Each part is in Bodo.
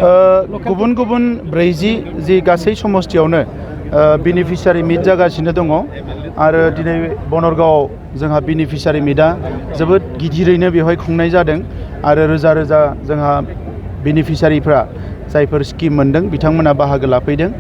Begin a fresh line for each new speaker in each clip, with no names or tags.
गुबुन गुबुन 40 जि गासै समष्टियावनो बेनिफिसियारि मिट जागासिनो दङ आरो दिनै बनरगावआव जोंहा बेनिफिसियारि मिटआ जोबोद गिदिरैनो बेवहाय खुंनाय जादों आरो रोजा रोजा जोंहा बेनिफिसियारिफ्रा जायफोर स्किम मोनदों बिथांमोना बाहागो लाफैदों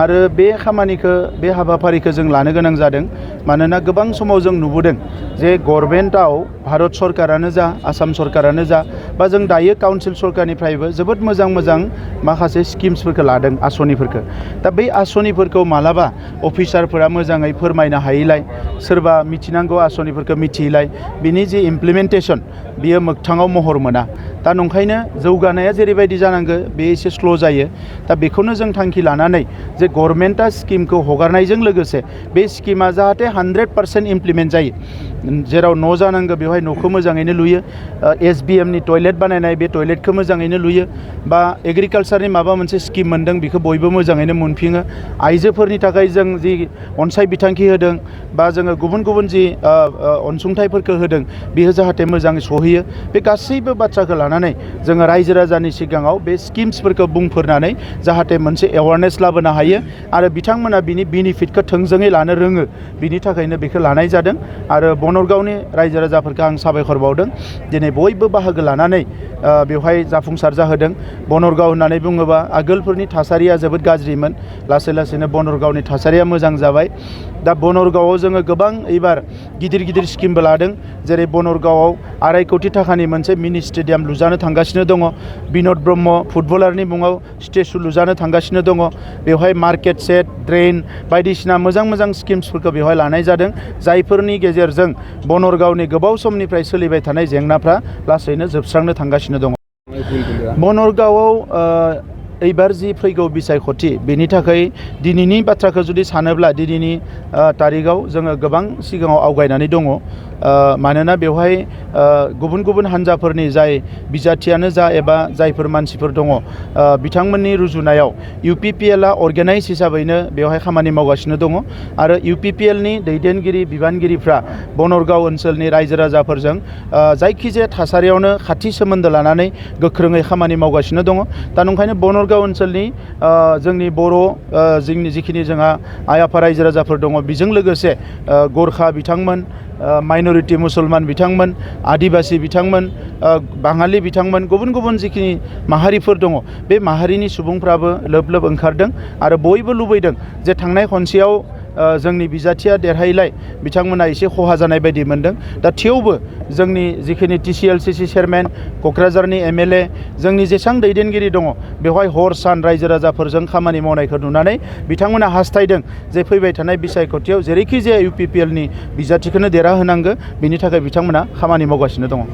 आरो बे खामानिखौ बे हाबाफारिखौ जों लानो गोनां जादों मानोना गोबां समाव जों नुबोदों जे गभर्नमेन्टआव भारत सरकारानो जा आसाम सरकारानो जा बा जों दायो काउन्सिल सरकारनिफ्रायबो जोबोद मोजां मोजां माखासे स्किम्सफोरखौ लादों आसनिफोरखौ दा बै आसनिफोरखौ मालाबा अफिसारफोरा मोजाङै फोरमायनो हायैलाय सोरबा मिथिनांगौ आसनिफोरखौ मिथियैलाय बिनि जि इमप्लिमेन्टेसन बियो मोगथाङाव महर मोना दा नंखायनो जौगानाया जेरैबायदि जानांगौ बे एसे स्ल' जायो दा बेखौनो जों थांखि लानानै जे गभर्नमेन्टआ स्किमखौ हगारनायजों लोगोसे बे स्किमा जाहाथे 100% इमप्लिमेन्ट जायो जेराव न' जानांगौ बेवहाय न'खौ मोजाङैनो लुयो SBMनि टयलेट बानायनाय बे टयलेटखौ मोजाङैनो लुयो बा एग्रिकालसारनि माबा मोनसे स्किम मोनदों बेखौ बयबो मोजाङैनो मोनफिङो आइजोफोरनि थाखाय जों जि अनसाय बिथांखि होदों बा जोङो गुबुन गुबुन जि अनसुंथाइफोरखौ होदों बेयो जाहाथे मोजाङै सहैयो बे गासैबो बाथ्राखौ लानानै जोङो रायजो राजानि सिगाङाव बे स्किम्सफोरखौ बुंफोरनानै जाहाथे मोनसे एवारनेस लाबोनो हायो आरो बिथांमोना बिनि बेनिफिटखौ थोंजोङै लानो रोङो बिनि थाखायनो बेखौ लानाय जादों आरो बनरगावनि रायजो राजाफोरखौ आं साबायखर बावदों दिनै बयबो बाहागो लानानै बेवहाय जाफुंसार जाहोदों बनरगाव होननानै बुङोबा आगोलफोरनि थासारिया जोबोद गाज्रिमोन लासै लासैनो बनरगावनि थासारिया मोजां जाबाय दा बनरगावआव जोङो गोबां एबार गिदिर गिदिर स्किमबो लादों जेरै बनरगावआव 2.5 कोटि थाखानि मोनसे मिनि स्टेडियाम लुजानो थांगासिनो दङ बिन'द ब्रह्म फुटबलारनि मुङाव स्टेचु लुजानो थांगासिनो दङ बेवहाय मार्केट सेट ड्रेन बायदिसिना मोजां मोजां स्किम्सफोरखौ बेवहाय लानाय जादों जायफोरनि गेजेरजों बनरगावनि गोबाव समनिफ्राय सोलिबाय थानाय जेंनाफ्रा लासैनो जोबस्रांनो थांगासिनो दङ बनरगावआव एबार जि फैगौ बिसायख'थि बेनि थाखाय दिनैनि बाथ्राखौ जुदि सानोब्ला दिनैनि तारिखआव जोङो गोबां सिगाङाव आवगायनानै दङ मानोना बेवहाय गुबुन गुबुन हान्जाफोरनि जाय बिजाथियानो जा एबा जायफोर मानसिफोर दङ बिथांमोननि रुजुनायाव UPPLआ अर्गेनाइज हिसाबैनो बेवहाय खामानि मावगासिनो दङ आरो UPPLनि दैदेनगिरि बिबानगिरिफ्रा बनरगाव ओनसोलनि रायजो राजाफोरजों जायखिजाया थासारियावनो खाथि सोमोन्दो लानानै गोख्रोङै खामानि मावगासिनो दङ दा नंखायनो बनरगाव ओनसोलनि जोंनि बर' जोंनि जिखिनि जोंहा आइ आफा रायजो राजाफोर दङ बेजों लोगोसे गोरखा बिथांमोन माइनरिटि मुसलमान बिथांमोन आदिबासी बिथांमोन बाङालि बिथांमोन गुबुन गुबुन जिखिनि माहारिफोर दङ बे माहारिनि सुबुंफ्राबो लोब लोब ओंखारदों आरो बयबो लुबैदों जे थांनाय खनसेयाव जोंनि बिजाथिया देरहायैलाय बिथांमोना एसे खहा जानाय बायदि मोनदों दा थेवबो जोंनि जिखिनि TCLCC चेयारमेन क'क्राझारनि MLA जोंनि जेसां दैदेनगिरि दङ बेवहाय हर सान रायजो राजाफोरजों खामानि मावनायखौ नुनानै बिथांमोना हास्थायदों जे फैबाय थानाय बिसायख'थियाव जेरैखि जाया UPPLनि बिजाथिखौनो देरहाहोनांगौ बिनि थाखाय बिथांमोना खामानि मावगासिनो दङ